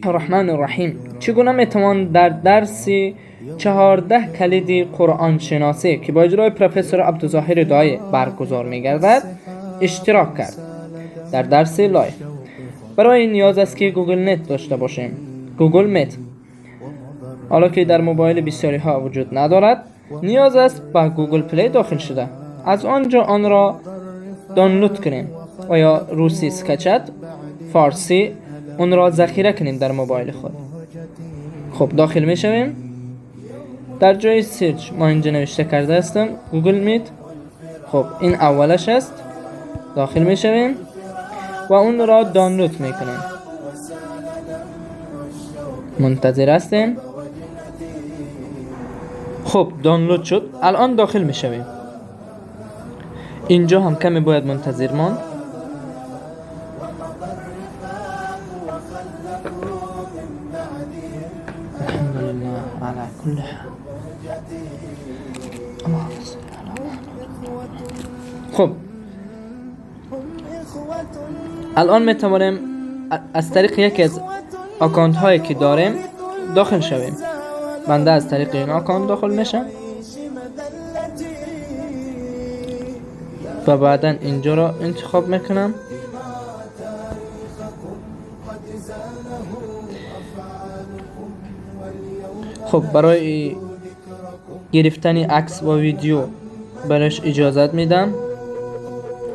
الرحمن الرحیم. چگونه میتوان در درس 14 کلید قرآن شناسی که با اجرای پروفسور عبدالظاهر دایی برگزار میگردد اشتراک کرد در درس live؟ برای این نیاز است که Google Meet داشته باشیم. Google Meet حالا که در موبایل بسیاری ها وجود ندارد، نیاز است به Google Play داخل شده از آنجا آن را دانلود کنیم و یا روسی скачать، فارسی اون را ذخیره کنیم در موبایل خود. خب، داخل می شویم. در جای search ما اینجا نوشته کرده هستم Google Meet. خب، این اولش است. داخل می شویم و اون را دانلود می کنیم. منتظر هستیم. خب، دانلود شد. الان داخل می شویم. اینجا هم کمی باید منتظر ماند. الحمد لله على كل حال، اللهم صل على محمد. خب، الان می توانیم از طریق یکی از account هایی که داریم داخل شویم. بنده از طریق این account داخل میشم و بعدا اینجا را انتخاب میکنم. خب، برای گرفتن عکس و ویدیو برایش اجازت میدم.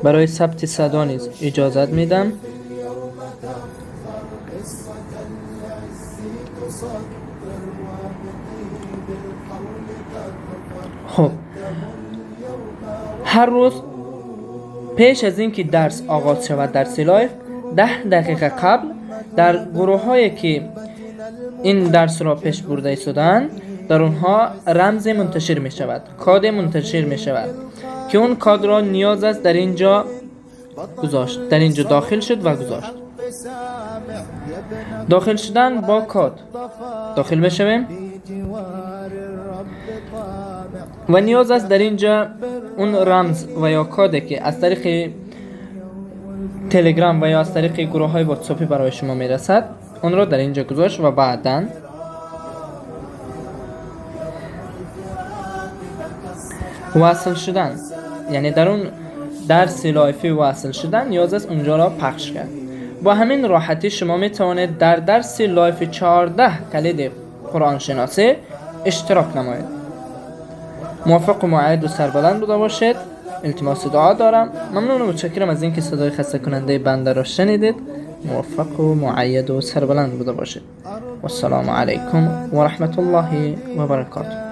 برای ثبت صدا نیز اجازت میدم. خب، هر روز پیش از اینکه درس آغاز شود، درس live، 10 دقیقه قبل در گروه هایی که این درس را پیش برده ایستادند، در اونها رمز منتشر می شود، کاد منتشر می شود که اون کاد را نیاز است در اینجا گذاشت، در اینجا داخل شد و گذاشت. داخل شدن با کاد: داخل بشویم و نیاز است در اینجا اون رمز و یا کادی که از طریق تلگرام و یا از طریق گروه های واتساپی برای شما میرسد، اون را در اینجا گذاشت و بعدا وصل شدن، یعنی در اون درس live ی وصل شدن، نیاز است اونجا را پخش کرد. با همین راحتی شما می توانید در درس live 14 کلید قرآن شناسی اشتراک نمایید. موفق و مؤید و سربلند بوده باشید. التماس دعا دارم. ممنون و متشکرم از اینکه صدای خسته کننده بنده را شنیدید. موفق و مؤید و سربلند بوده باشید. و السلام علیکم و رحمت الله و برکاته.